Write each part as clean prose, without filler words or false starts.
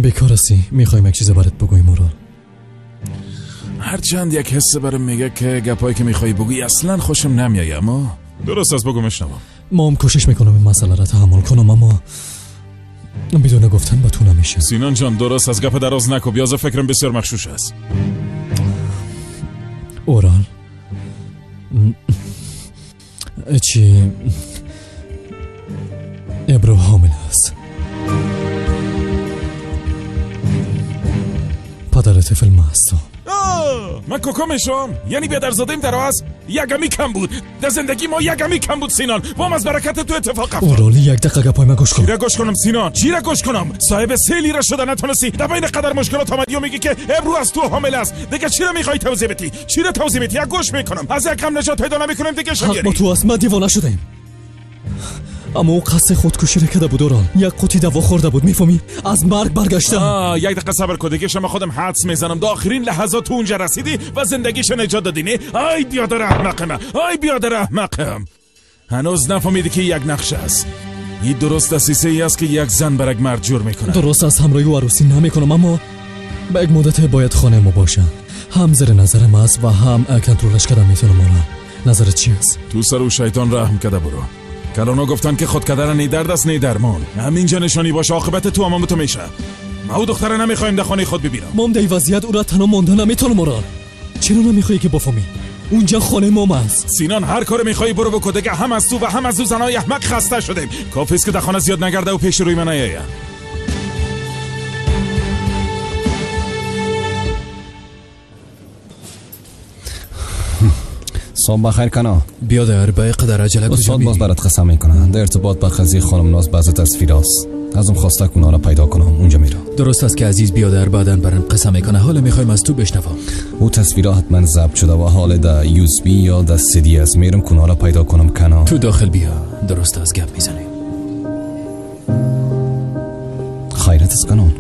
بیکار هستی، میخوایم یک چیز برات بگویم اورال. هرچند یک حس برام میگه که گپایی که میخوای بگویی اصلا خوشم نمیاد، اما درست است، بگو میشنوم. ما هم کوشش میکنم این مسئله را تحمل کنم، اما بدون گفتن با تو نمیشه. سینان جان درست از گپ دراز نکو، بیاز فکرم بسیار مغشوش است. اورال چی ابرو حامل است. پدر طفل ما هستم. من کوکو میشم؟ یعنی بیادرزاده‌ایم در از یگمی کم بود در زندگی ما، یگمی کم بود سینان. وام از برکت تو اتفاق افتاد. اورال یک دقیقه گپای من گوش کن. چی را گوش کنم سینان؟ چی را گوش کنم؟ صاحب 3 لیره شده نتونستی در بین قدر مشکلات آمدی و میگی که ابرو از تو حامل است. دیگه چی را میخوای توضیح بدی؟ چی را توضیح بدی؟ گوش میکنم. از یک کم نجات پیدا نمیکنم دیگه. حق با تو است، من دیوانه شدم. اما او قصد خودکشی را کرده بود اورال. یک قوطی دوا خورده بود، میفهمی؟ از مرگ برگشتم. یک دقیقه صبر کن دیگه، شما خودم حدس میزنم. در آخرین لحظات تو اونجا رسیدی و زندگیش نجات دادی. نه ای بیادر احمقم، ای بیادر احمقم، هنوز نفهمیدی که یک نقشه است. این درست دسیسه ای است که یک زن بر یک مرد جور میکنه. درست از همراهی و عروسی نمیکنم، اما به یک مدت باید خانه ما باشه. هم زیر نظر ما است و هم کنترلش کردم میتونم. اورال نظرت چی است؟ تو سر او شیطان رحم کرده برو. کلانا گفتن که خود کردن نی درد است نی درمان. همینجا نشانی باشه، عاقبت تو امام تو میشه. ما او دختره نمیخوایم در خانه خود ببینم. مام در وضعیت او را تنها مانده نمیتونم اورال. چرا نمیخوای که بفهمی؟ اونجا خانه مام است. سینان هر کار میخوای برو بکن دیگه. هم از تو و هم از او زنای احمق خسته شدیم. کافی است که در خانه زیاد نگرده و پیش روی من نیاید. صبح بخیر کنا. بیادر به قدر عجله کجا استاد باز برات قسم میکنه در ارتباط با قضیه خانم ناز بعضی تصویراست. ازم خواسته که اونا را پیدا کنم، اونجا میرم. درست است که عزیز بیادر بعداً برام قسم میکنه. حالا میخوایم از تو بشنوم. او تصویرها حتما ضبط شده و حال در یو اس بی یا در سی دی است. میرم که اونا را پیدا کنم کنا. تو داخل بیا. درست است، گپ میزنیم. خیرت است کنون.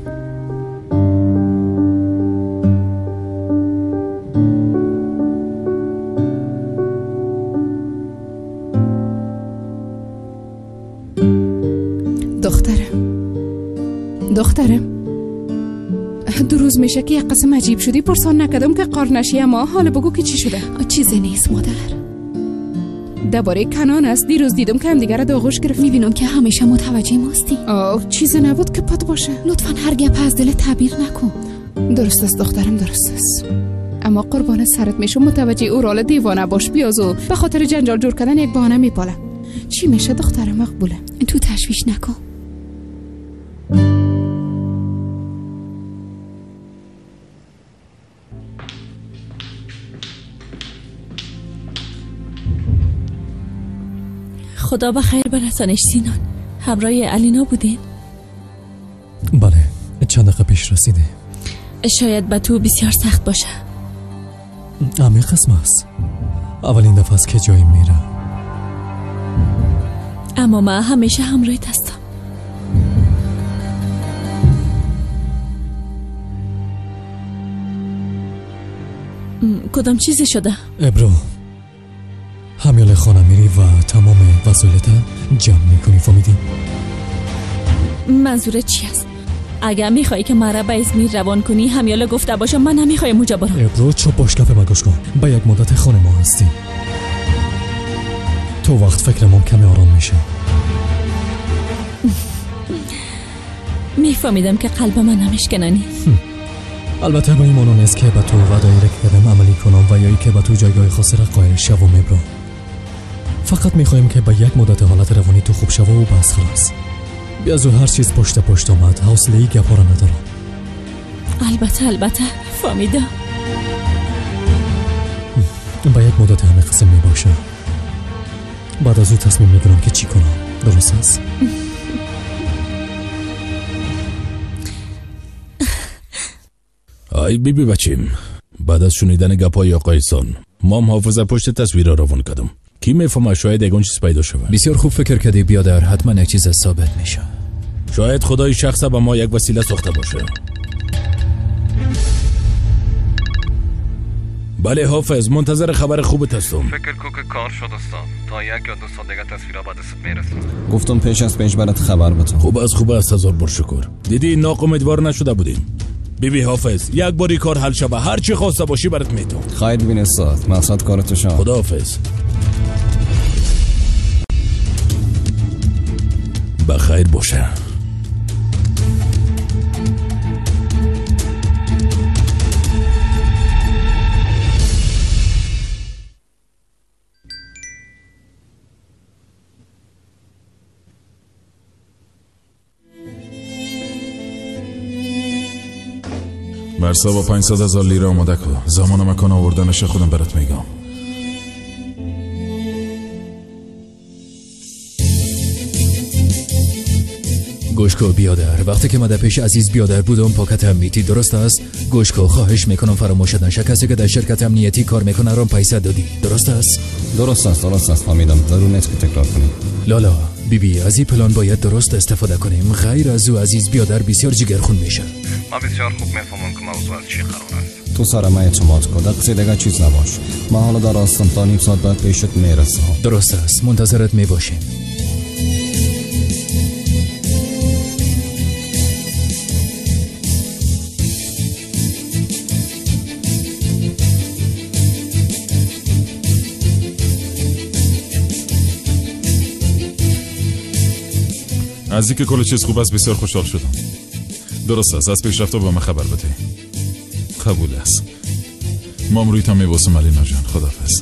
دخترم 2 روز میشه که یک قسم عجیب شدی. پرسان نکردم که قار نشی، اما حالا بگو که چی شده. چیزی نیست مادر. درباره کنان است. دیروز دیدم که هم دیگه را داغوش گرفت. میبینم که همیشه متوجه ماستی. آه چیزی نبود که پات باشه. لطفا هر گپ از دل تعبیر نکن. درست است دخترم، درست است. اما قربان سرت میشم، متوجه اورال دیوانه باش. بیازو به خاطر جنجال جور کردن یک بهانه میپاله. چی میشه دخترم؟ مقبوله. تو تشویش نکن. خدا به خیر برسانش سینان. همراه علینا بودین؟ بله، چند دقیقه پیش رسیده. شاید به تو بسیار سخت باشه. همه قسم است. اولین دفعه است که جایی میره. اما من همیشه همراهت هستم. کدام چیزی شده؟ ابرو همیال خانه میری و تمام وسایلت جمع میکنی، فهمیدی؟ منظورت چی است؟ اگر میخوای که مرا به ازمیر روان کنی، همیالا گفته باشم من نمیخوایم اونجا برم. ابرو چوب باش، گپ ما گوش کن. به یک مدت خانه ما هستی. تو وقت فکرم کمی آرام میشه. میفهمیدم که قلب من نمیشکنانی. البته با این معنی نیست که به تو وعده‌ای را که کردم عملی کنم و یا که به تو جایگاه خاصی را قائل شوم. ابرو فقط میخوایم که به یک مدت حالت روانی تو خوب شوه و بس خلاص. بیا از هر چیز پشت پشت آمد. حوصله ای گپا را ندارم. البته فهمیدم. به یک مدت همه قسم میباشه. بعد از او تصمیم میگیرم که چی کنم. درست است؟ ای بیبی بچیم، بعد از شنیدن گپای آقایسان مام حافظه پشت تصویر را روان کردم. کی میفهمه شاید یگان چیز پیدا شود. بسیار خوب فکر کردی بیادر، حتما یک چیز ثابت میشه. شاید خدای شخص به ما یک وسیله ساخته باشه. بله حافظ، منتظر خبر خوبت هستم. فکر کو که کار شد استاد. تا 1 یا 2 ساعت دیگه تصویرها به دستت میرسه. گفتم پیش از پیش برات خبر بدم. خوب است، خوب است، هزار بار شکر. دیدی ناامیدوار نشده بودیم. بیبی حافظ، یک باری کار حل شوه، هر چی خواسته باشی برات میتونم. خیر ببین استاد، مقصد کار تو شد. خداحافظ. بخیر باشه. مرسا با 500,000 لیره آماده کن. زمان مکان آوردنش خودم برات میگم. گوش کو بیادر، وقتی که من در پیش عزیز بیادر بودم پاکت امنیتی درست است؟ گوش کو، خواهش میکنم فراموشت نشه کسی که در شرکت امنیتی کار میکنه رام پیسه دادی، درست است؟ درست است، درست است، فهمیدم. ضرور نیست که تکرار کنی. لالا بیبی، از این پلان باید درست استفاده کنیم، غیر از او عزیز بیادر بسیار جگرخون میشه. من بسیار خوب میفهمم که موضوع از چی قرار است. تو سر من اعتماد کن، در قصه دیگه چیز نباش. من حالا در راستم، تا نیم ساعت بعد پیشت میرسم. درست است، منتظرت میباشیم. از اینکه کل چیز خوب است بسیار خوشحال شدم. درست است، از پیشرفت به من خبر بده. قبول است. مام روی تا میبوسم علینا جان. خداحافظ.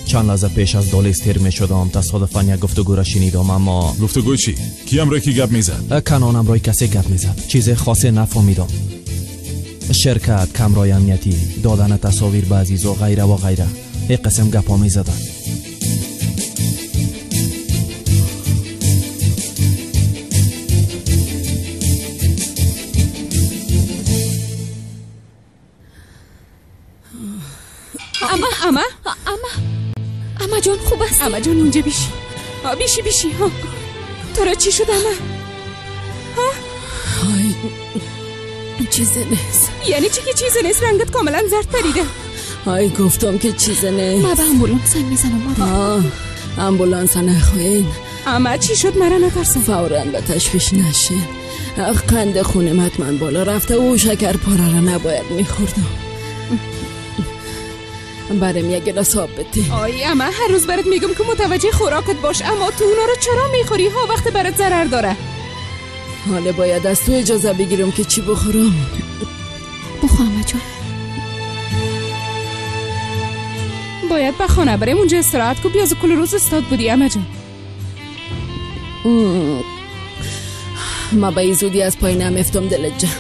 چند لحظه پیش از دالیز تیر می شدم، تصادفاً یک گفتگو را شنیدم. اما گفتگو چی؟ کی امرای کی گپ میزد؟ کنان امرای کسی گپ میزد. چیز خاصی نفهمیدم. شرکت، کمرای امنیتی، دادن تصاویر به عزیز و غیره و غیره. یک قسم گپا می زدن. اما اما اما اما جان خوب است؟ اما جان اینجا بیشی بیشی بیشی. ها تو را چی شد اما؟ ها؟ چیزی نیست. یعنی چی که چیزی نیست؟ رنگت کاملا زرد پریده. آی گفتم که چیزی نیست. من به امبولانس زنگ میزنم مادر. امبولانس نخواین. اما چی شد؟ مرا نترسم. فوراً به تشویش نشین. قند خونم حتما بالا رفته و شکر پاره را نباید میخوردم. برم یک گلاس آب بده. آی اما هر روز برات میگم که متوجه خوراکت باش، اما تو اونا رو چرا میخوری؟ ها وقت برات ضرر داره. حالا باید از تو اجازه بگیرم که چی بخورم. بخور اما جان. باید به خانه بریم، اونجا استراحت کو. بیاز کل روز استاد بودی اما جان. ما به زودی از پای نمیفتم دلت جمع.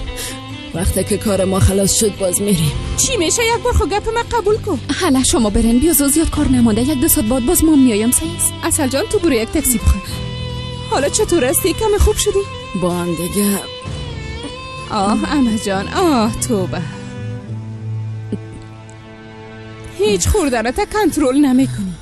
وقتی که کار ما خلاص شد باز میریم. چی میشه؟ یک بار خو گپ ما قبول کن. حالا شما برین، بیاز زیاد کار نمانده. 1-2 ساعت بعد باز ما میایم. سعیس اصل جان تو برو یک تاکسی بخور. حالا چطور هستی؟ کم خوب شدی؟ با هم دیگه. آه اما جان، آه توبه. هیچ خوردنت کنترل نمیکنی.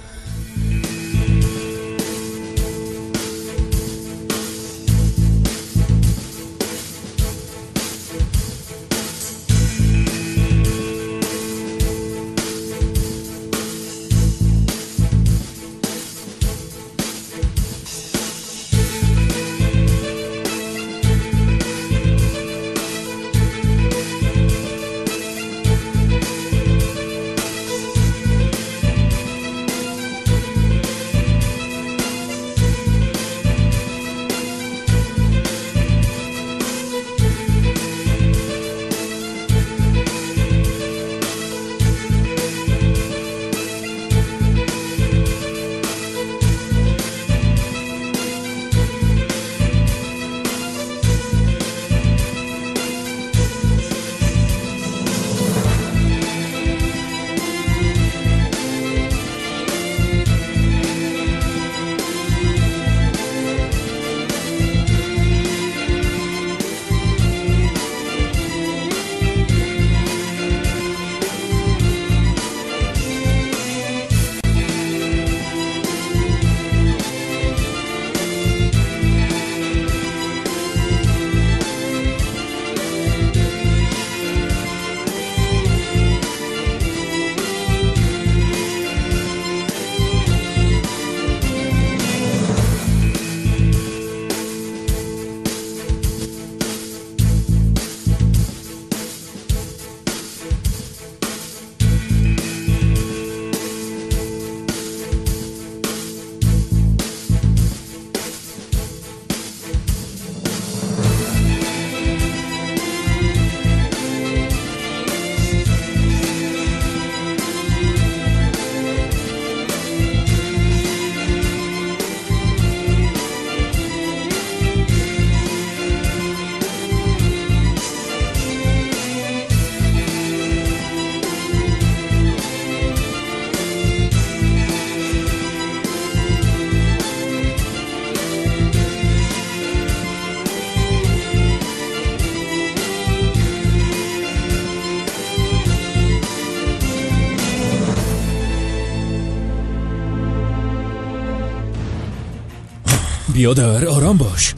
بیادر آرام باش.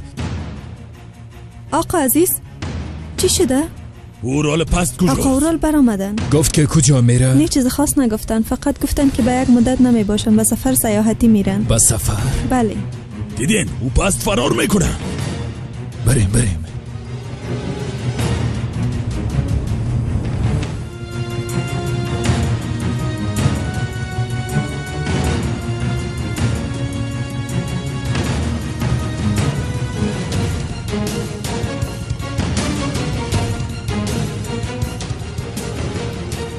آقا عزیز چی شده؟ اورال پست کجاست؟ آقا اورال برآمدن. گفت که کجا میره؟ نه چیز خاص نگفتن، فقط گفتن که به یک مدت نمی باشن، به سفر سیاحتی میرن. به سفر؟ بله. دیدین او پست فرار میکنه. بریم بریم.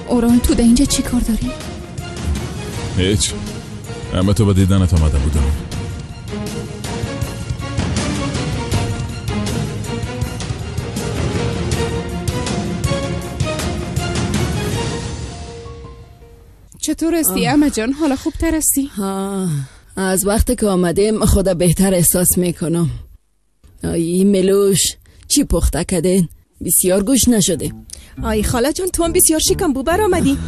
اورال تو در اینجا چی کار داری؟ هیچ، اما تو با دیدنت آمده بودم. چطور هستی اما جان؟ حالا خوبتر هستی؟ از وقتی که آمدیم خدا بهتر احساس میکنم. آی ملوش چی پخته کردین؟ بسیار گوش نشده. آی خاله جان تو هم بسیار شکم بو بر آمدی.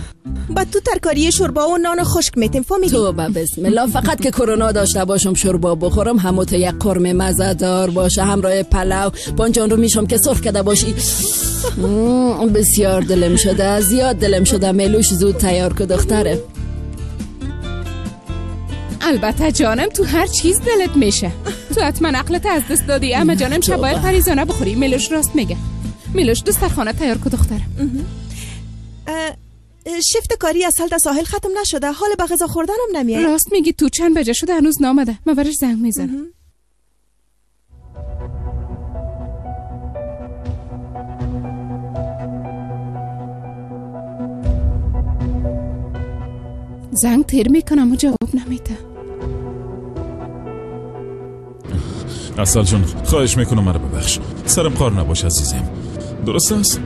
بعد تو ترکاری شوربا و نان خشک میتیم فهمیدی؟ تو بسم الله، فقط که کرونا داشته باشم شوربا بخورم، همو تو یک قرمه مزه دار باشه همراه پلو بانجان رو میشم که سرخ کرده باشی. بسیار دلم شده، زیاد دلم شده. ملوش زود تیار که دختره. البته جانم تو هر چیز دلت میشه. تو حتما عقلت از دست دادی اما جانم. شب باید پریزانه بخوری. ملوش راست میگه. میلوش دسترخانه تیار که دخترم. شفت کاری از در ساحل ختم نشده، حال به غذا خوردنم نمیاد. راست میگی، تو چند بجه شده هنوز نامده. من برش زنگ میزنم. زنگ تیر میکنم و جواب نمیده. اصل جون خواهش میکنم مرا ببخش، سرم کار نباش عزیزم. درست است؟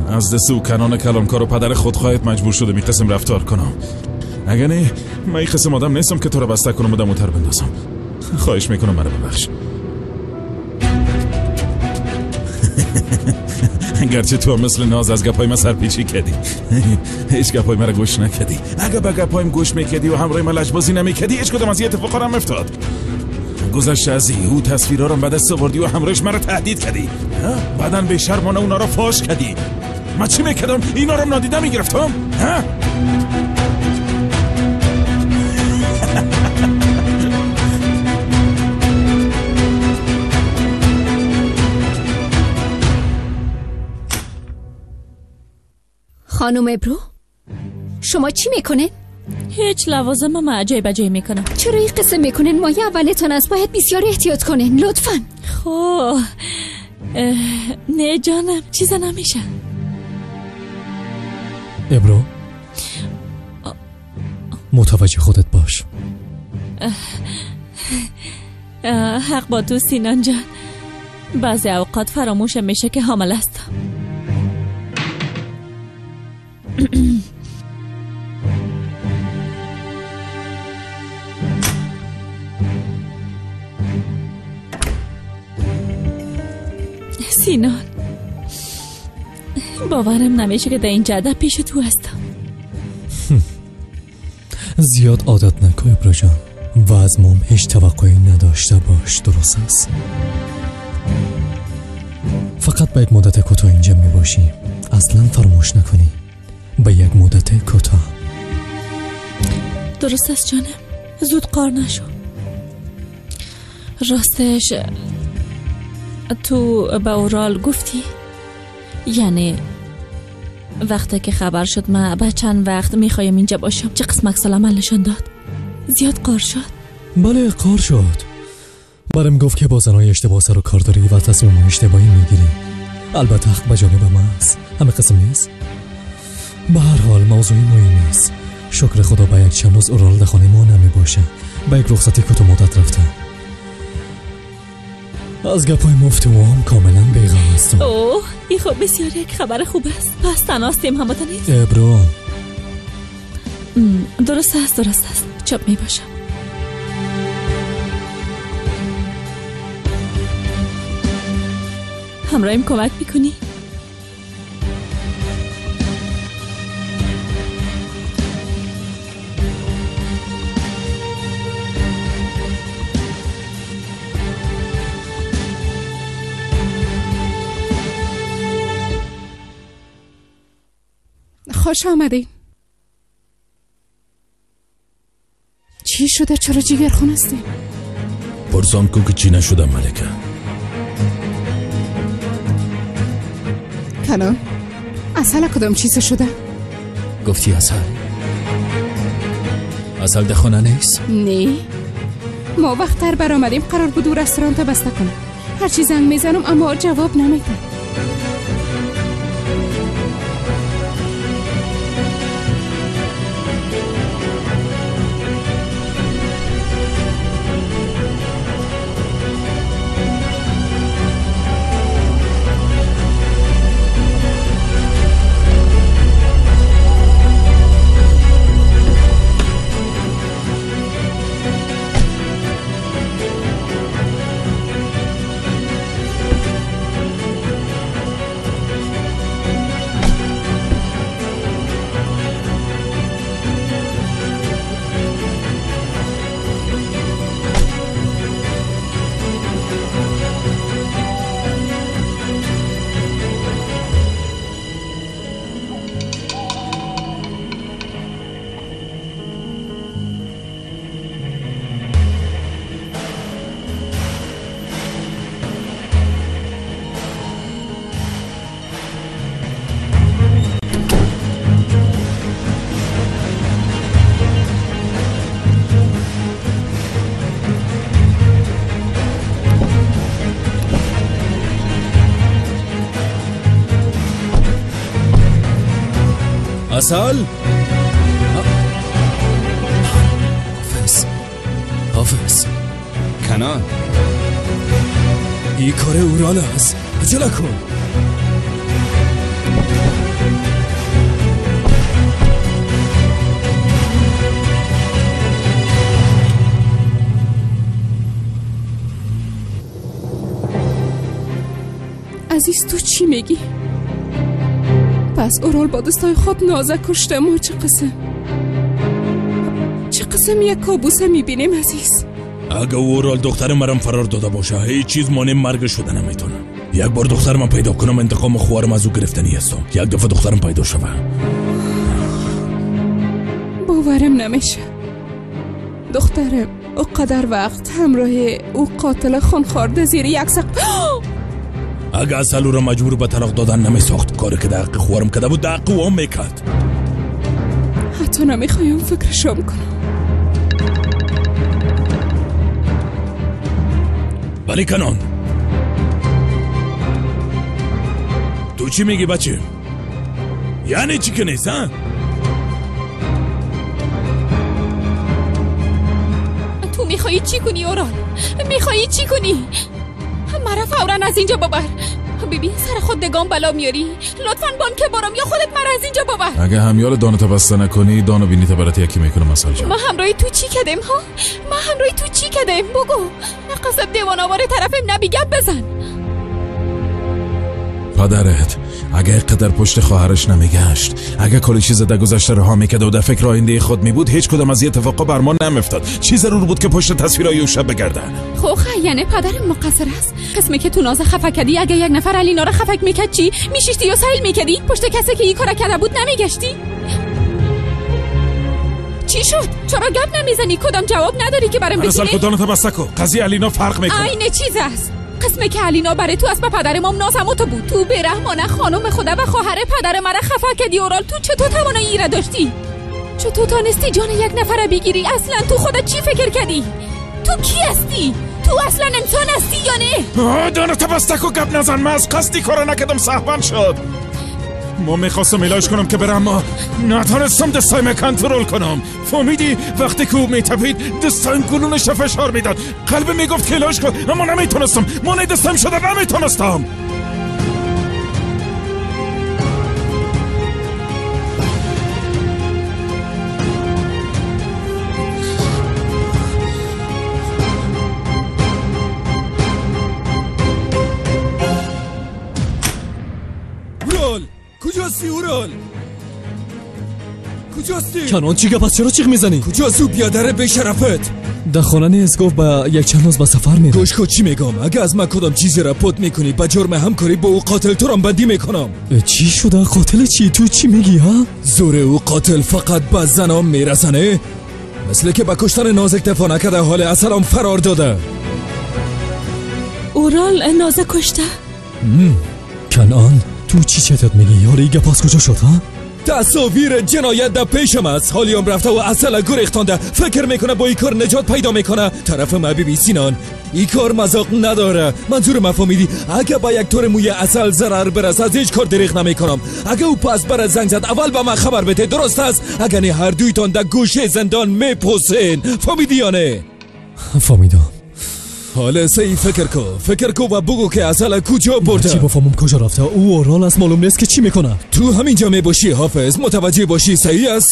از دست او کنان کلانکار و پدر خودخواهت مجبور شده می قسم رفتار کنم. اگه نه من این قسم آدم نیستم که تو را بسته کنم و دم تر بندازم. خواهش میکنم مرا ببخش. گرچه تو مثل ناز از گپای من سرپیچی کردی، هیچ گپای مرا گوش نکردی. اگه به گپایم گوش میکردی و همراه من لجبازی نمیکردی هیچ کدام از این اتفاقا هم افتاد. گذشته از او تصویرها رو به دست آوردی و همراهش مرا تهدید کردی، بعدن به شرمانه اونا رو فاش کردی. من چی میکردم؟ اینا رو نادیده میگرفتم؟ خانم ابرو شما چی میکنه؟ هیچ، لوازم ما عجیب عجیب میکنم. چرا این قصه میکنن؟ مایه اولتان است، باید بسیار احتیاط کنن لطفا. خب نه جانم چیزا نمیشه. ابرو متوجه خودت باش. حق با تو سینان جان، بعضی اوقات فراموشم میشه که حامل هستم. سینان باورم نمیشه که در این جده پیش تو هستم. زیاد عادت نکن ابرو جان و از مام هیچ توقعی نداشته باش. درست است؟ فقط به یک مدت کوتاه اینجا میباشی، اصلا فراموش نکنی، به یک مدت کوتاه. درست است جانم، زود قار نشو. راستش تو به اورال گفتی؟ یعنی وقتی که خبر شد من به چند وقت میخوایم اینجا باشم، چه قسم عکس العمل نشان داد؟ زیاد قار شد؟ بله قار شد. برم گفت که با زنای اشتباه سر و کار داری و تصمیم اشتباهی میگیری. البته حق به جانب ما است، همه قسم نیست. به هر حال موضوعی ما این نیست. شکر خدا به یک چند روز اورال در خانه ما نمی باشه، به یک رخصتی کوتاه مدت رفته. از گپای مفت و هم کاملا بیغم هستم. اوه این خب بسیار یک خبر خوب است. پس تناستیم همتا نیست؟ ابرو درست است درست است، چپ می باشم. همراهیم کمک میکنی؟ خوش آمدین. چی شده؟ چرا جیگرخون هستی؟ پرسان کو که چی نشده ملکه. کلام اصل کدام چیز شده؟ گفتی اصل؟ اصل ده خانه نیست؟ نه، ما وقت تر برآمدیم، قرار بود او رستوران بسته کنه. هرچی زنگ میزنم اما جواب نمیده. اصل؟ حافظ، حافظ. کنان، این کار اورال است. عجله کن. عزیز تو چی میگی؟ پس اورال با دستای خود نازه کشته. ما چه قسم، چه قسم یک کابوسه میبینیم عزیز. اگه اورال دختر مرم فرار داده باشه هیچ چیز مانع مرگ شده نمیتونه. یک بار دخترم پیدا کنم انتقام خوارم از او گرفتنی هستم. یک دفعه دخترم پیدا شوه. باورم نمیشه دخترم اوقدر وقت همراه او قاتل خونخوار زیر یک سقف. اگه اصل او را مجبور به طلاق دادن نمی ساخت، کاری که در حق خوارم کرده بود در حق او هم میکرد. حتی نمیخوایم فکرشم کنم. ولی کنان تو چی میگی بچه؟ یعنی چی که نیست ها؟ تو میخوایی چی کنی اورال؟ میخوایی چی کنی؟ مرا فورا از اینجا ببر. ببین سر خود دگان بلا میاری. لطفاً بانک بارم یا خودت مرا از اینجا ببر. اگه همیال دانتو بسته نکنی دانو بینی برات یکی میکنم. اصل جان ما همراهی تو چی کردیم ها؟ ما همراهی تو چی کردیم؟ بگو. قصب دیوانه‌وار طرفم نبی گپ بزن. پدرت اگه قدر پشت خواهرش نمیگشت، اگه کلی چیز در گذشته رها میکرد و در فکر آینده خود میبود، هیچ کدام از این اتفاقا بر ما نمیافتاد. چی ضرور بود که پشت تصویرای او شب بگرده؟ خب یعنی پدرم مقصر است. قسمی که تو ناز خفه کردی، اگه یک نفر علینا را خفک میکرد چی؟ میشیشتی یا سیل میکردی؟ پشت کسی که این کارا کرده بود نمیگشتی؟ چی شد؟ چرا گپ نمیزنی؟ کدام جواب نداری که برام بدی؟ اصلا کدام تبسکو قضیه علینا فرق میکنه. عین چیز است. قسمه که علینا برای تو از پدر مام نازم تو بود. تو بی‌رحمانه خانم خدا و خواهر پدر مرا خفه کردی اورال. تو چطور توانایی را داشتی؟ چطور تانستی جان یک نفر بگیری؟ اصلا تو خودت چی فکر کردی؟ تو کی هستی؟ تو اصلا انسان هستی یا نه؟ دانه تبستکو گپ نزن. من از قصدی کارا نکردم، سهوا شد. ما میخواستم علاج کنم که برم، ما نتونستم دستایم کنترل کنم. فهمیدی؟ وقتی که او میتپید دستایم گلونش فشار میداد. قلب میگفت که علاج کن، اما نمیتونستم. مانع دستایم شده نمیتونستم. کجاستی اورال؟ куҷости? Канон чӣ гап аст? Чаро чиғ мезанӣ? Куҷост ӯ биёдаре бешарафат? Дар хона нест, гуфт ба як чанд рӯз ба сафар мерам. Гӯш кун чӣ мегӯям. Агар аз ман кудом чизеро пот мекунӣ, ба ҷурми ҳамкорӣ бо ӯ қотил туро бандӣ мекунам. Чӣ шуда? Қотили чӣ? Ту чӣ мегӣ, ҳа? Зури ӯ қотил фақат ба занон мерасане? Мисли ки ба куштани Нозик дафо накарда, ҳоли асалам фарор дода. Орал Ноза кушта? Канон, ту чӣ четат мегӣ? Ҳоли ин гап аз куҷо шуд, ҳа? Тасовир ҷиноят дар пешам аст. Ҳолиам рафта ва асала гурехтонда. Фикр мекунад бо ин кор наҷот пайдо мекунад. Тарафи ма биби Синон, ин кор мазоқ надора. Манзури ма фаҳмидӣ? Агар ба як тори мӯи асал зарар бирасад, ҳеҷ кор дریғ намекунам. Агар ӯ пас бара занг зад, аввал ба ман хабар бите, дуруст аст? Агар не, ҳар дуйтон дар гӯшаи зиндон мепӯсен. Фаҳмидӣ ё не? Фаҳмидам. ҳола саи фикр кун, фикр кун ва бугӯ ки асала куҷо бурда. Чӣ бифаҳмам куҷо рафта? Ӯ орол аст, маълум нест ки чӣ мекунад. Ту ҳаминҷо мебошӣ ҳофиз, мутаваҷҷеҳ бошӣ, саҳӣ аст?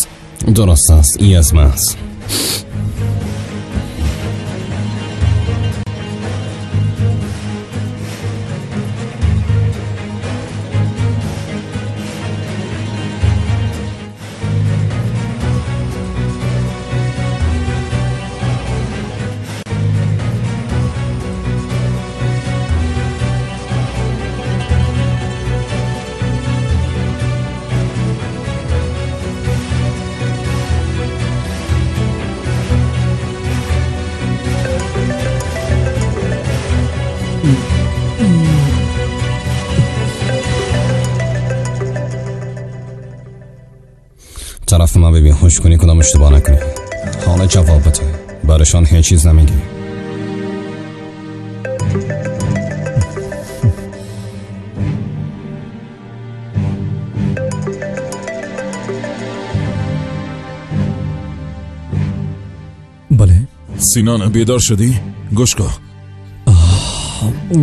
Дуруст аст, ин аз ман аст. طرف ما ببین، خوش کنی کدام اشتباه نکنی. حالا جواب بده، برشان هیچ چیز نمیگی. بله سینان بیدار شدی؟ گوش کن.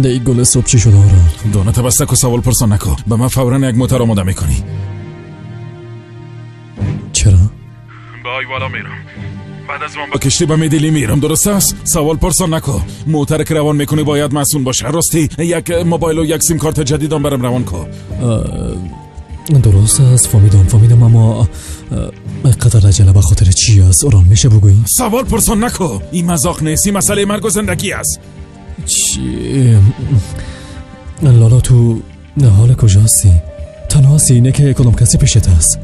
ای گل صبح چی شد آرام؟ دانه بسته کو سوال پرسان نکن. به من فورا یک موتر آماده میکنی. چرا؟ به آیوالا میرم. بعد از من با کشتی به میدلی میرم، درست است؟ سوال پرسان نکن. موتر که روان میکنی باید مسئول باشه. راستی یک موبایل و یک سیم کارت جدیدم برام روان کن. درست است، فهمیدم، اما قدر عجله به خاطر چی است؟ اوران میشه بگویی؟ سوال پرسان نکن. این مذاق نیست، این مسئله مرگ و زندگی است. چی؟ لالا تو حال کجا هستی؟ تنها هستی؟ نه که کدام کسی پیشت هست؟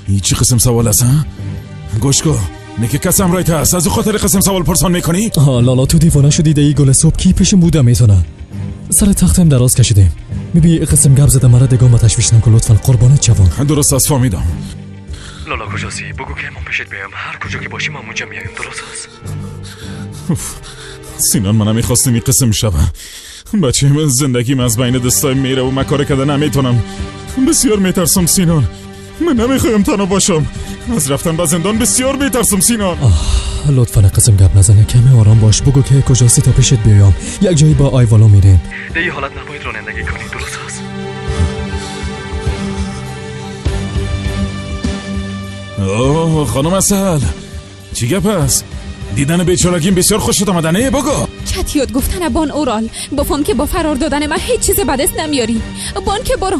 این چی قسم سوال است؟ گوش کن، نه که کس همراه هست، از او خاطر قسم سوال پرسان میکنی؟ لالا تو دیوانه شدی. ده ای گل صبح کی پیشم بوده میتونه؟ سر تختم دراز کشیدیم. میبی قسم گپ زده مرا دیگه ما تشویش نکن لطفا، قربانت جوان. درست است، فهمیدم. لالا کجاسی؟ بگو که ما پیشت بیام. هر کجا که باشی ما اونجا میایم، درست است؟ سینان من نمیخواستم این قسم شوه. بچه من زندگیم از بین دستای میره و من کار کرده نمیتونم. بسیار میترسم سینان. من نمیخوایم تنها باشم. از رفتن به زندان بسیار میترسم سینان. لطفا قسم گپ نزنه، کمی آرام باش. بگو که کجاستی تا پیشت بیام. یک جایی با آیوالا میریم. در این حالت نباید رانندگی کنی، درست است؟ اوه خانم عسل، چی گپ است؟ دیدن بیچارگیم بسیار خوشت آمده نه؟ بگو. چتیات گفتن بان اورال، بفهم که با فرار دادن من هیچ چیز بدست نمیاری. بان که برو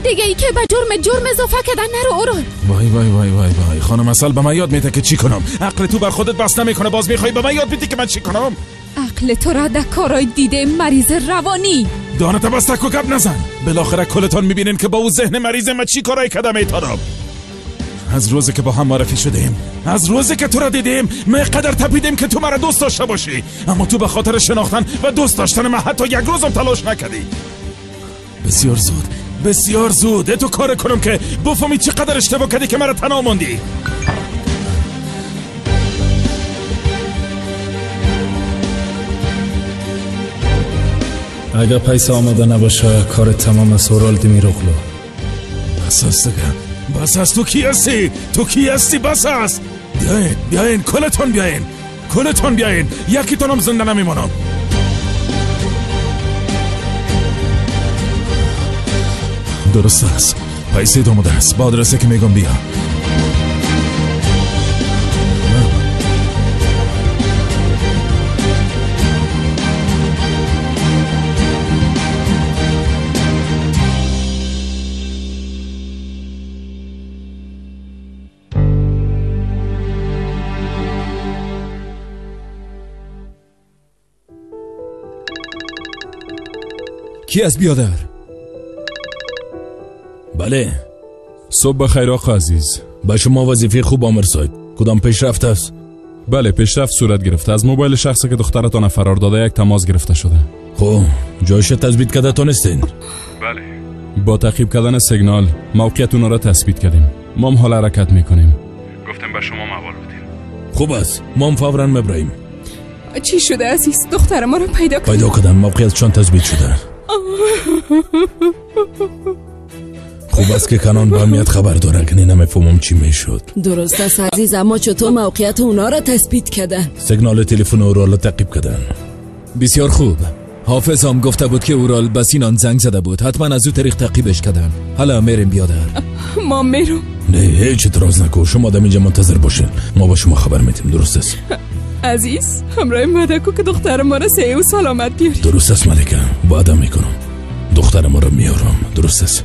دیگه ای که به جرم اضافه کردن نرو اورال. وای وای وای وای وای، خانم عسل به من یاد میده که چی کنم. عقل تو بر خودت بس نمیکنه، باز میخوای به من یاد بدی که من چی کنم؟ عقل تو را در کارای دیده مریض روانی. دانت بس تک و گپ نزن. بالاخره کلتان میبینین که با او ذهن مریض من چی کارای کردم میتونم. از روزی که با هم معرفی شدیم، از روزی که تو را دیدیم، ما قدر تپیدیم که تو مرا دوست داشته باشی، اما تو به خاطر شناختن و دوست داشتن من حتی یک روزم تلاش نکردی. بسیار زود، بسیار زود تو کار کنم که بفهمی چقدر اشتباه کردی که مرا تنها ماندی. اگر پیسه آماده نباشه کار تمام است اورال دمیروغلو. بس است دیگه، بس است. تو کی هستی؟ تو کی هستی؟ بس است. بیاین، بیاین، کلتون بیاین، کلتون بیاین. یکیتون هم زنده نمیمانم. درست است، پیسه آماده است. با آدرسی که میگم بیا. کی است بیادر؟ بله. صبح بخیر آقا عزیز. به شما وظیفه خوب آمر صاحب. کدام پیشرفت است؟ بله پیشرفت صورت گرفته. از موبایل شخصی که دخترتان فرار داده یک تماس گرفته شده. خب جایش تثبیت کرده تونستین؟ بله. با تعقیب کردن سیگنال موقعیت اونها را تثبیت کردیم. ما هم حال حرکت میکنیم. گفتم به شما موال بدیم. خوب است. ما هم فوراً میبریم. چی شده عزیز؟ دختر ما رو پیدا کردن. پیدا کردن. موقعیتشان تثبیت شده. خوب است که کنان با امنیت خبر داره که نمیفهمم چی میشد. درست است عزیز، اما چطور موقعیت اونا را تثبیت کردن؟ سیگنال تلفن اورال را تعقیب کردن. بسیار خوب. حافظ هم گفته بود که اورال به سینان زنگ زده بود، حتما از او طریق تعقیبش کردن. حالا میریم بیادر. ما میرم. نه هیچ اعتراض نکن، شما در اینجا منتظر باشین، ما با شما خبر میدیم. درست است عزیز؟ همراه مدکو که دختر ما را سه و سلامت بیاری. درست است ملکه، وعده میکنم دختر ما را میارم. درست است.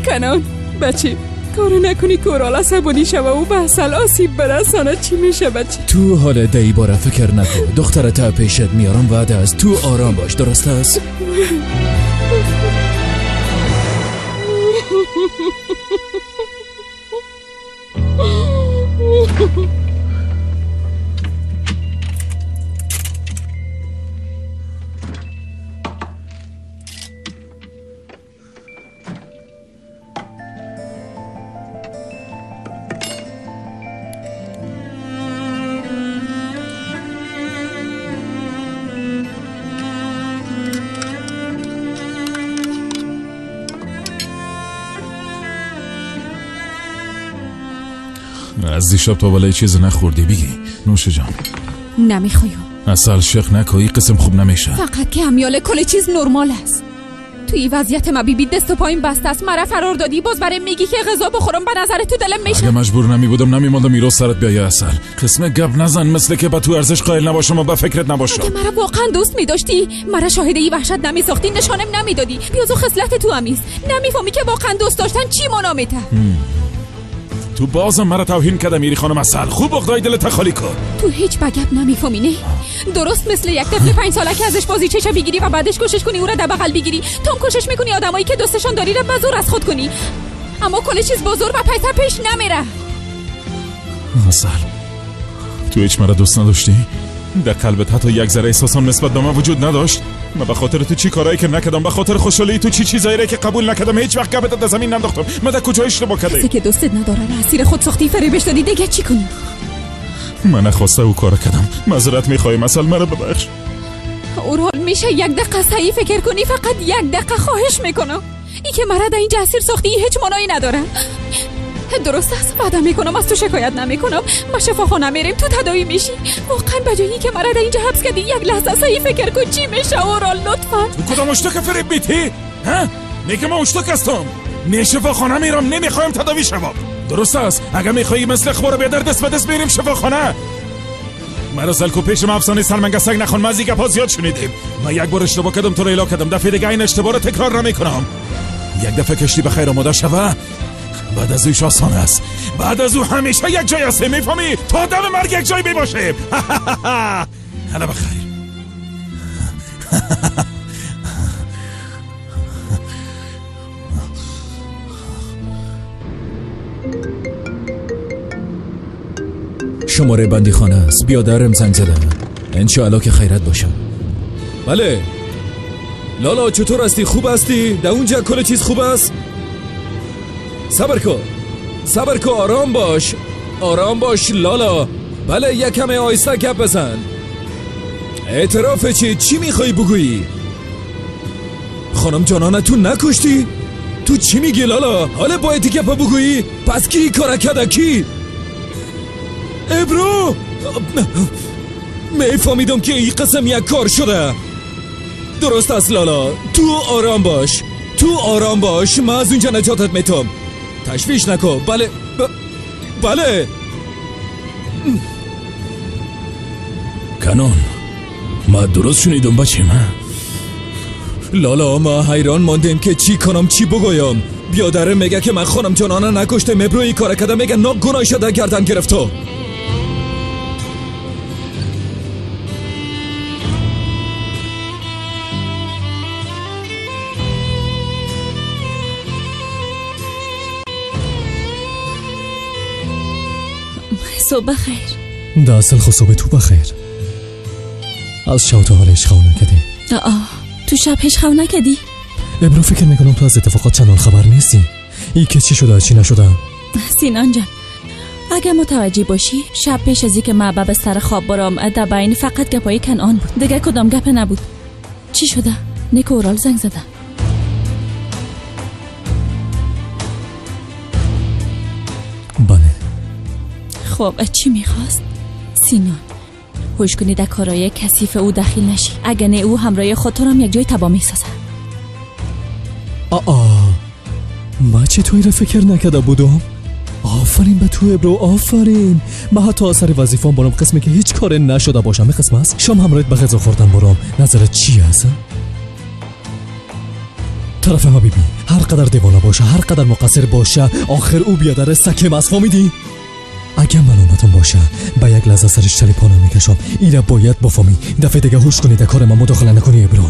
کنان بچه کارو نکنی که اورال عصبانی شوه و به اصل آسیب برسانه. چی میشه بچه؟ تو حال دی باره فکر نکن، دخترت پیشت میارم، وعده است. تو آرام باش. درست است؟ از دیشب تا بالای چیز نخوردی بیگی. نوش جان. نمیخوایم. اصل شک نکن، این قسم خوب نمیشه. فقط که همیال کل چیز نرمال است. توی وضعیت ما بیبی دست و پایین بسته است، مرا فرار دادی، باز برای میگی که غذا بخورم. به نظر تو دلم میشه؟ اگه مجبور نمی بودم نمیموندم ایرو سرت بیای. اصل قسم گپ نزن، مثل که به تو ارزش قائل نباشم و به فکرت نباشم. اگه مرا واقعا دوست میداشتی مرا شاهد این وحشت نمیساختی، نشانم نمیدادی. بیازو خصلت تو همیست. نمیفهمی که واقعا دوست داشتن چی معنا میده. تو بازم مرا توهین کردم میری خانم عسل. خوب عقدای دلت خالی کن. تو هیچ بگب نمیفهمی نه؟ درست مثل یک طفل 5 ساله که ازش بازی چشا بگیری و بعدش کوشش کنی او را در بغل بگیری. تو هم کوشش میکنی آدمایی که دوستشان داری را به زور از خود کنی، اما کل چیز با زور و پیسه پیش نمیره. عسل تو هیچ مرا دوست نداشتی؟ در قلبت حتی یک ذره احساسم نسبت به من وجود نداشت؟ من به خاطر تو چی کارایی که نکردم، به خاطر خوشحالی تو چی چیزایی را که قبول نکردم، هیچ وقت گپت در زمین ننداختم. من در کجا اشتباه کردم؟ کسی که دوستت نداره را اسیر خود ساختی، فریبش دادی، دیگه چی کنی؟ من نخواسته او کار کردم. معذرت میخوایم اصل، مرا ببخش. اورال میشه یک دقیقه صحیح فکر کنی؟ فقط یک دقیقه خواهش میکنم. ای که مرا در اینجا اسیر ساختی هیچ معنایی نداره. درست است، وعده میکنم از تو شکایت نمیکنم. ما شفاخانه میریم، تو تداوی میشی. واقعا به جایی که مرا در اینجا حبس کردی یک لحظه صحیح فکر کن چی میشه اورال، لطفا. تو کدام اشتاک فریب میتی؟ ها؟ میگه من اشتاک هستم. نه شفاخانه میرم، نمیخوایم تداوی شوم. درست است، اگه میخوایی مثل اخبار بیادر دست به دست میریم شفاخانه. مرا زلکو پیشم افسانه سرمنگسک نخون، من از این گپا زیاد شنیدیم. من یک بار اشتباه کردم تو رو اعلام کردم، دفعه دیگه این اشتباه رو تکرار نمیکنم. یک دفعه کشتی به خیر آماده شوه، بعد از اوش آسان است. بعد از او همیشه یک جای هستیم، میفهمی؟ تا دم مرگ یک جای میباشیم. حالا بخیر. شماره بندی خانه است، بیادرم زنگ زده. انشاءالله که خیرت باشم. بله لالا چطور هستی؟ خوب هستی؟ در اونجا کل چیز خوب است؟ صبر کن، صبر کن، آرام باش، آرام باش لالا. بله یکم آیسته گپ بزن. اعتراف چی؟ چی میخوای بگویی؟ خانم جانانه تو نکشتی؟ تو چی میگی لالا؟ حالا باید گپ بگویی؟ پس کی کار کرده؟ کی؟ ابرو میفهمیدم که این قسم یک کار شده. درست است لالا، تو آرام باش، تو آرام باش، من از اونجا نجاتت میتم. تشویش نکن. بله بله. کنان ما درست شنیدم بچه من. لالا ما حیران ماندیم که چی کنم چی بگویم. بیادره میگه که من خانم جانانه نکشته، مبروی کار کرده، میگه نا گناه شده گردن گرفته. صبح بخیر. در اصل خو صبح تو بخیر. از شب تا حالش خو نکردی. آه تو شب هیچ خو نکردی؟ ابرو فکر میکنم تو از اتفاقات چندان خبر نیستی. ای که چی شده چی نشده. سینان جان اگه متوجه باشی شب پیش از اینکه من به بستر خواب برام در بین فقط گپای کنعان بود، دیگه کدام گپ نبود. چی شده؟ نیک اورال زنگ زده. بله. خب چی میخواست؟ سینان هوش کنی در کارای کثیف او دخیل نشی، اگه نه او همراه خودت هم یک جای تباه میسازه. آه ما چطوری را فکر نکرده بودم. آفرین به تو ابرو، آفرین. من حتی اثر وظیفه‌ام برام قسمی که هیچ کار نشده باشم. قسم است شام همراهت به غذا خوردن برام. نظرت چی هست؟ طرف ما بیبی هر قدر دیوانه باشه، هر قدر مقصر باشه، آخر او بیادر سکم است. فهمیدی؟ اگه ملامتم باشه به یک لحظه سرش تلیپانم میکشم. ایره باید بفهمی. دفعه دیگه هوش کنی در کار من مداخله نکنی ابرو.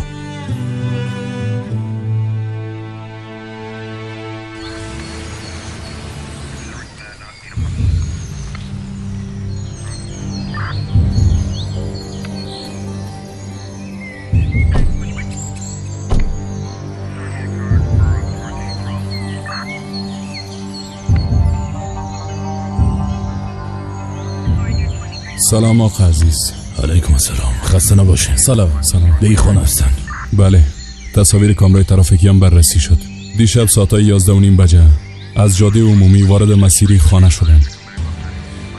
سلام آقا عزیز. علیکم السلام. خسته نباشین. سلام. سلام. دی خانه هستن؟ بله. تصاویر کامرای ترافیکی هم بررسی شد. دیشب ساعت 11:30 بجه از جاده عمومی وارد مسیری خانه شدند.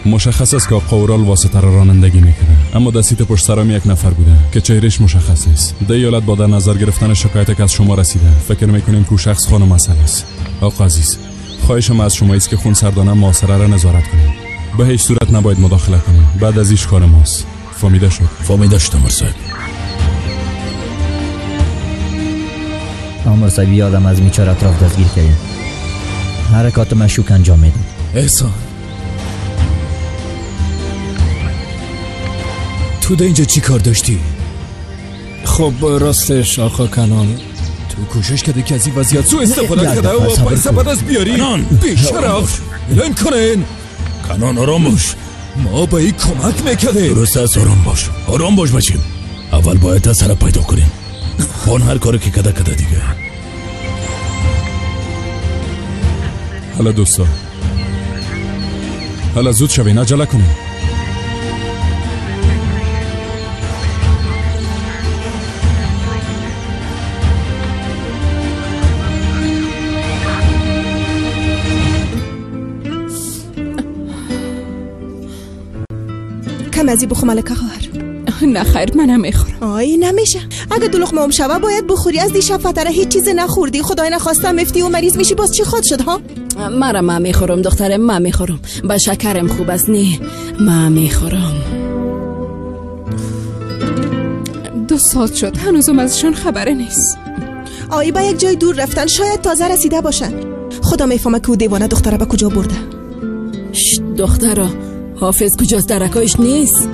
مشخص است که آقا اورال واسطه را رانندگی میکرده، اما در سیت پشت سرم یک نفر بوده که چهرهش مشخص نیست. در ایالت با در نظر گرفتن شکایت که از شما رسیده فکر میکنیم که شخص خانم عسل است. آقا عزیز خواهش ما از شما است که خونسردانه محاصره را نظارت کنید. به هیچ صورت نباید مداخله کنیم. بعد از ایش کار ماست. فهمیده شد؟ فهمیده شد آمر صاحب. آمر صاحب یادم از میچار اطراف دستگیر کردیم. حرکات مشکوک انجام میدیم. احسان تو در اینجا چی کار داشتی؟ خب راستش آقا کنان تو کوشش کرده که از این وضعیت سوء استفاده کرده و پیسه به دست بیاری. بی‌شرف لن کنین. کنان آرام باش. ما به این کمک میکردیم. درست است. آرام باش، آرام باش بچیم. اول باید اثر پیدا کنیم. اون هر کاری که کده کده دیگه. حالا دوستا حالا زود شوین، عجله کنین. کم ازی بخو ملکه خواهر. نه خیر من نمیخورم. آی نمیشه. اگه دو لقمه هم شوه باید بخوری. از دیشب فتره هیچ چیز نخوردی. خدای نخواسته مفتی و مریض میشی. باز چی خود شد ها؟ مرا من میخورم دخترم، من میخورم. با شکرم خوب است. نه من میخورم. 2 ساعت شد هنوزم ازشان خبره نیست. آی با یک جای دور رفتن، شاید تازه رسیده باشن. خدا میفهمه که او دیوانه دختره به کجا برده. دختره حافظ کجاست؟ درکایش نیست.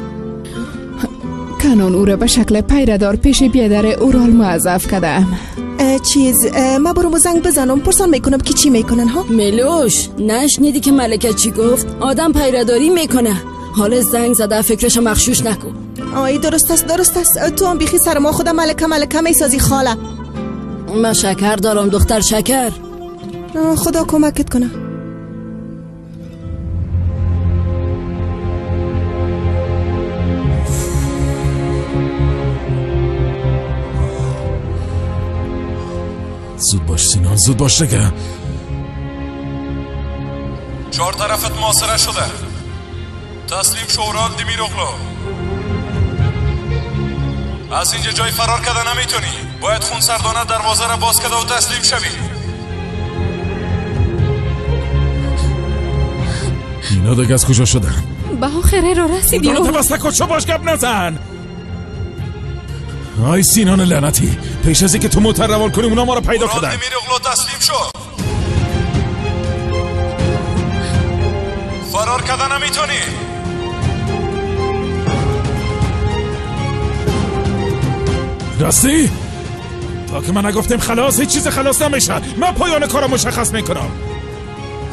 کنان او را به شکل پیردار پیش بیادر اورال موظف کردم. چیز ما برم زنگ بزنم پرسان میکنم که چی میکنن ها؟ ملوش نشنیدی که ملکه چی گفت؟ آدم پیرداری میکنه. حالا زنگ زده فکرش مغشوش نکن. آی درست است درست است. تو هم بیخی سر ما خدا ملکه ملکه میسازی خاله. من شکر دارم دختر، شکر. خدا کمکت کنه. زود باش سینان، زود باش دیگه. 4 طرفت محاصره شده. تسلیم شو اورال دمیروغلو. از اینجا جای فرار کرده نمیتونی. باید خونسردانه دروازه را باز کرده و تسلیم شوی. اینا دیگه از کجا شدن؟ به آخره را رسیدی. خدا رو بسته کن، باش گپ نزن. آی سینان لعنتی، پیش از اینکه تو موتر روان کنی اونا ما رو پیدا کردن. اورال دمیروغلو تسلیم شو. فرار کردن نمیتونی. راستی؟ تا که من نگفتیم خلاص هیچ چیز خلاص نمیشه. من پایان کارم مشخص میکنم.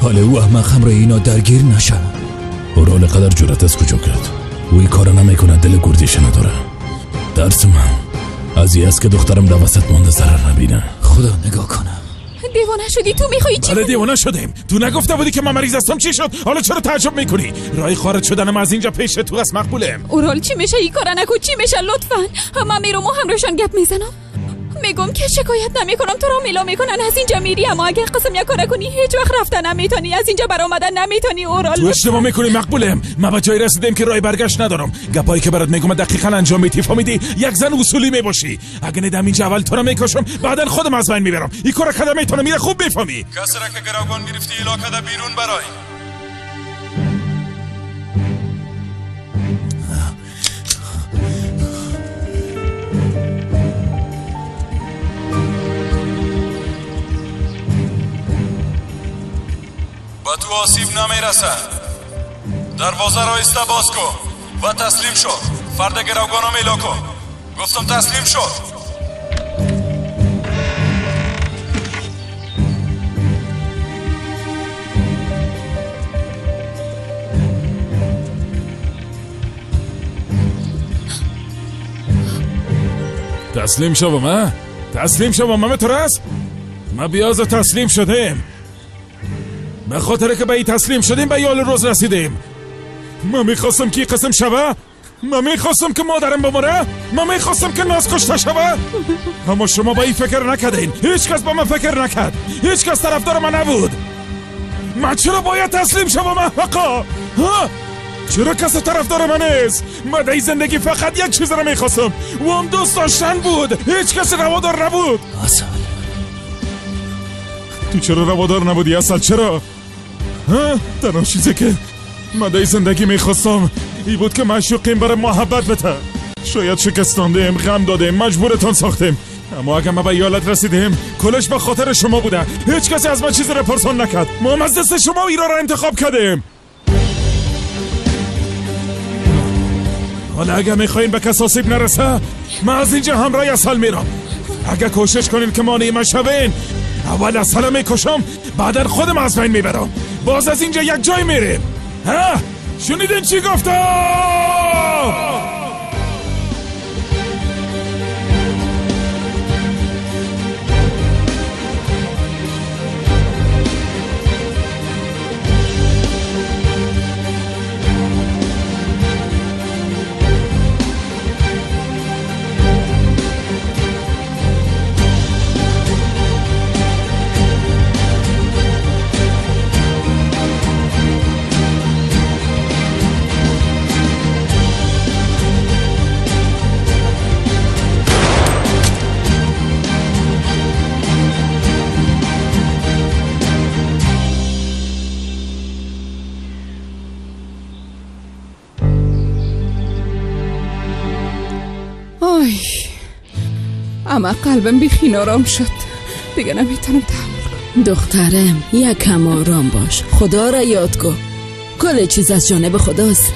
حالا او احمق همراه اینا درگیر نشه. اورال قدر جرأت از کجا کرد؟ او این کارو نمیکنه، دل گردیش نداره. درس من از این است که دخترم در وسط مانده ضرر نبینه. خدا نگاه کنه. دیوانه شدی تو؟ میخوای چی؟ بله دیوانه شدیم. تو نگفته بودی که من مریض هستم؟ چی شد؟ حالا چرا تعجب میکنی؟ راه خارج شدنم از اینجا پیش تو است مقبولم. اورال چی میشه؟ این کارا نکن. چی میشه لطفا؟ من میرم و همراهشان گپ میزنم، میگم که شکایت نمیکنم، تو را میلا میکنن، از اینجا میری. اما اگر قسم یک کار کنی هیچ وقت رفتن نمیتونی، از اینجا برآمدن نمیتونی. اورال تو اشتباه میکنی مقبولم. من به جای رسیدم که راه برگشت ندارم. گپایی که برات میگم دقیقاً انجام میدی، فهمیدی؟ یک زن اصولی میباشی. اگه ندم اینجا اول تو را میکشم، بعدا خودم از بین میبرم. این کارو کدام میتونم؟ میره خوب میفهمی. کسی را که گروگان گرفتی علاقه ده بیرون برای. با تو آسیب نمیرسه. دروازه را ایسته باز کن و تسلیم شو. فرد گروگانم اعلا کن. گفتم تسلیم شو. تسلیم شو ما؟ تسلیم شو ما مترس؟ ما بیاز تسلیم شدیم. به خاطر که به این تسلیم شدیم به یال روز رسیدیم. من میخواستم که قسم شوه، من میخواستم که مادرم بمره، من میخواستم که ناز کشته شوه، اما شما به این فکر نکردین. هیچ کس با من فکر نکرد، هیچ کس طرفدار من نبود. من چرا باید تسلیم شوم احمقا؟ چرا کس طرفدار من نیست؟ من در زندگی فقط یک چیز را میخواستم و هم دوست داشتن بود. هیچ کس روادار نبود. اصل تو چرا روادار نبودی اصل؟ چرا؟ تنها چیزی که من در زندگی میخواستم ای بود که معشوقیم برای محبت بده. شاید شکستاندیم، غم دادیم، مجبورتان ساختیم، اما اگر ما به ایالت رسیدیم کلش به خاطر شما بوده. هیچ کسی از ما چیزی را پرسان نکرد. ما هم از دست شما ایران را انتخاب کردیم. حالا اگر میخواین به کس آسیب نرسه، من از اینجا همراه عسل میرم. اگر کوشش کنین که مانع من شوین، اول عسل میکشم، بعدا خودم از بین میبرم. باز از اینجا یک جای میریم. ها؟ شنیدین چی گفتم؟ اما قلبم بیخی آرام شد، دیگه نمیتونم تحمل کنم. دخترم یکم آرام باش، خدا را یاد کن، کل چیز از جانب خداست.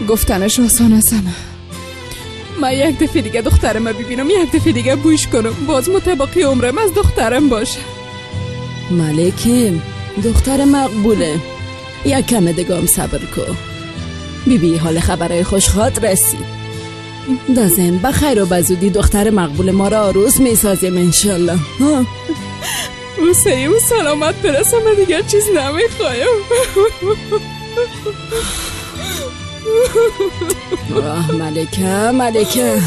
گفتنش آسان است. من یک دفعه دیگه دخترم ببینم، یک دفعه دیگه بوش کنم، باز متباقی عمرم از دخترم باشه. ملکم دختر مقبوله، یک کم دیگه هم صبر کن. بیبی حال خبرهای خوش خواد رسید. دازم بخیر و بزودی دختر مقبول ما را عروس میسازیم انشالله. او سعی و سلامت برسم، من دیگر چیز نمیخوایم. آه ملکه ملکه.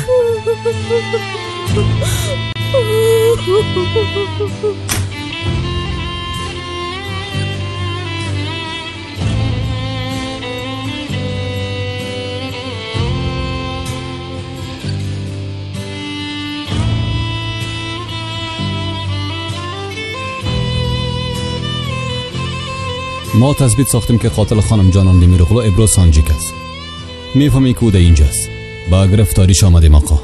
ما تثبیت ساختیم که قاتل خانم جانان دمیرقلو ابرو سانجیک است. میفهمی که او در اینجاست. با گرفتاریش آمدیم آقا.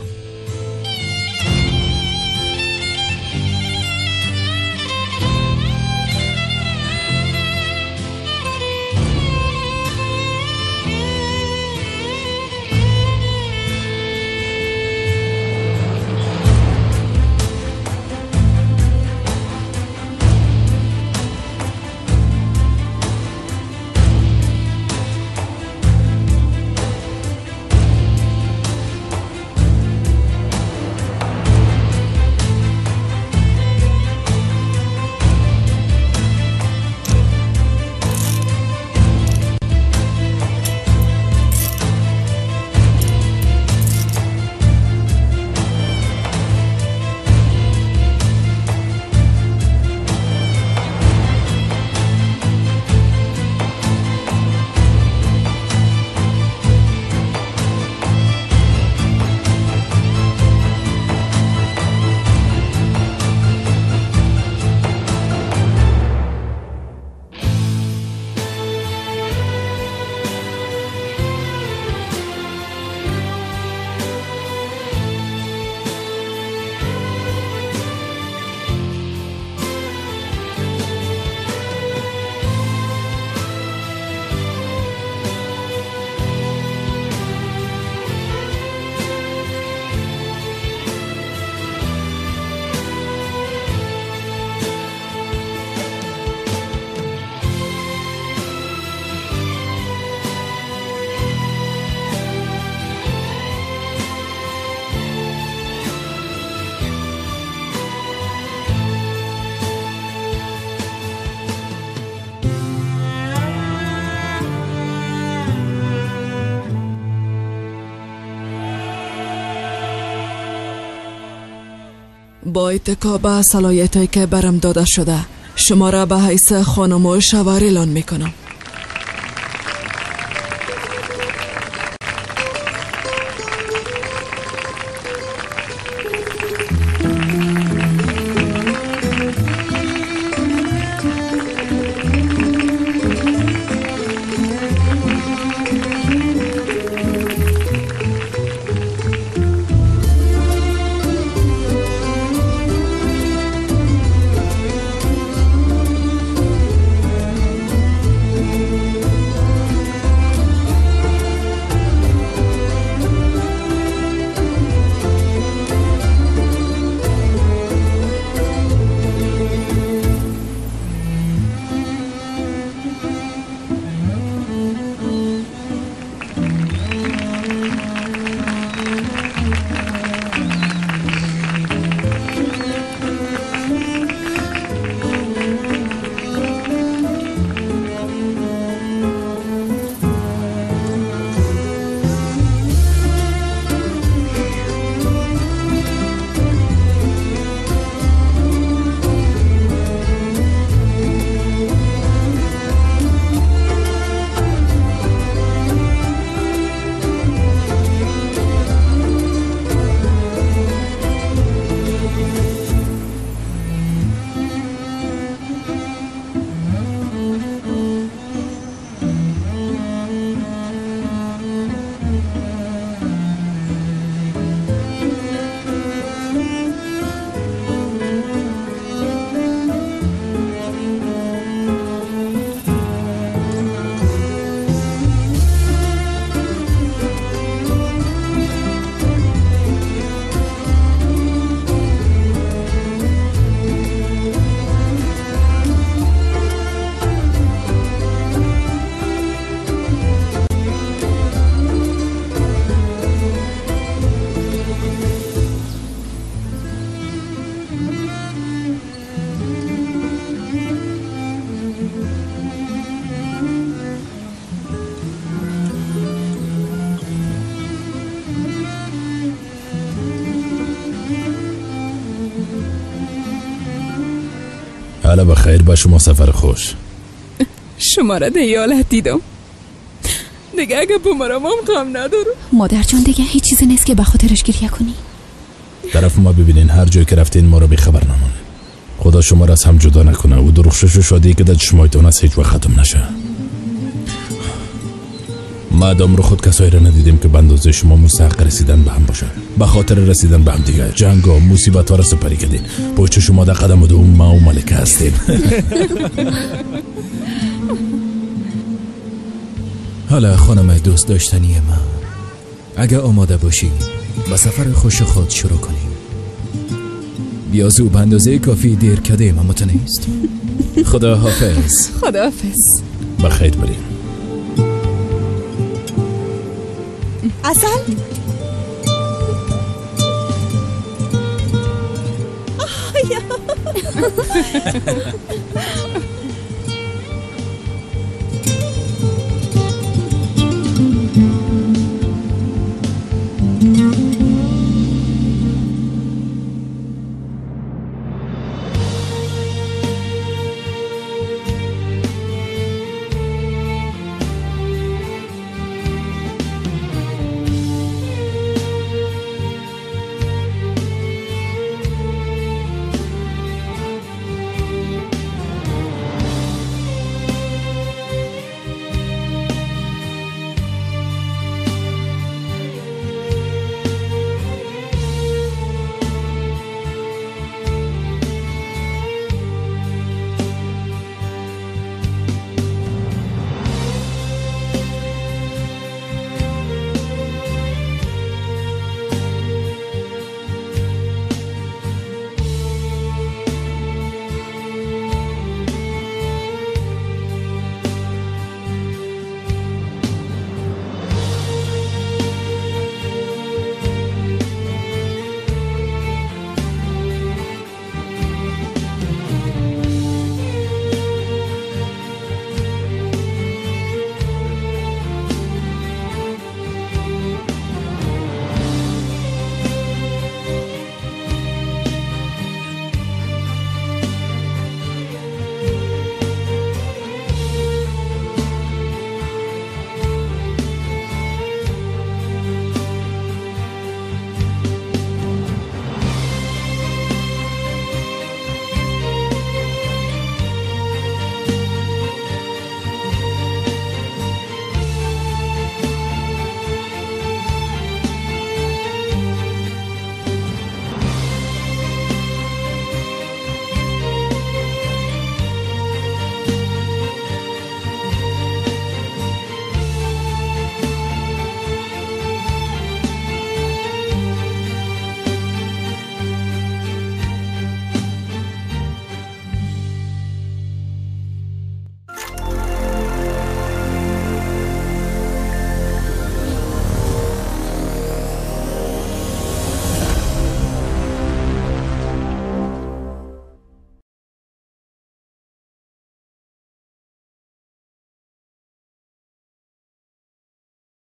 با اتکا به صلاحیت‌هایی که برم داده شده شما را به حیث خانم و شوهر اعلان میکنم. حالا بخیر با شما سفر خوش. شما را در ایالت دیدم دیگه، اگه بمرم هم غم ندارم. مادر جان دیگه هیچ چیزی نیست که به خاطرش گریه کنی. طرف ما ببینین هر جای که رفتین ما رو بی خبر نمونه. خدا شما را از هم جدا نکنه و درخشش و شادی که در چشمایتون است هیچ وقت ختم نشه. ما دام رو خود کسایی را ندیدیم که به اندازه شما مستحق رسیدن به هم باشه. به خاطر رسیدن به هم دیگه جنگ و مصیبت ها را سپری کردین. پشت شما در قدم دوم ما و ملکه هستیم. حالا خانم دوست داشتنی من، اگه آماده باشی به سفر خوش خود شروع کنیم. بیازو به اندازه کافی دیر کردیم اما تو نیست. خدا حافظ. خدا حافظ. بخیر بریم. عسل؟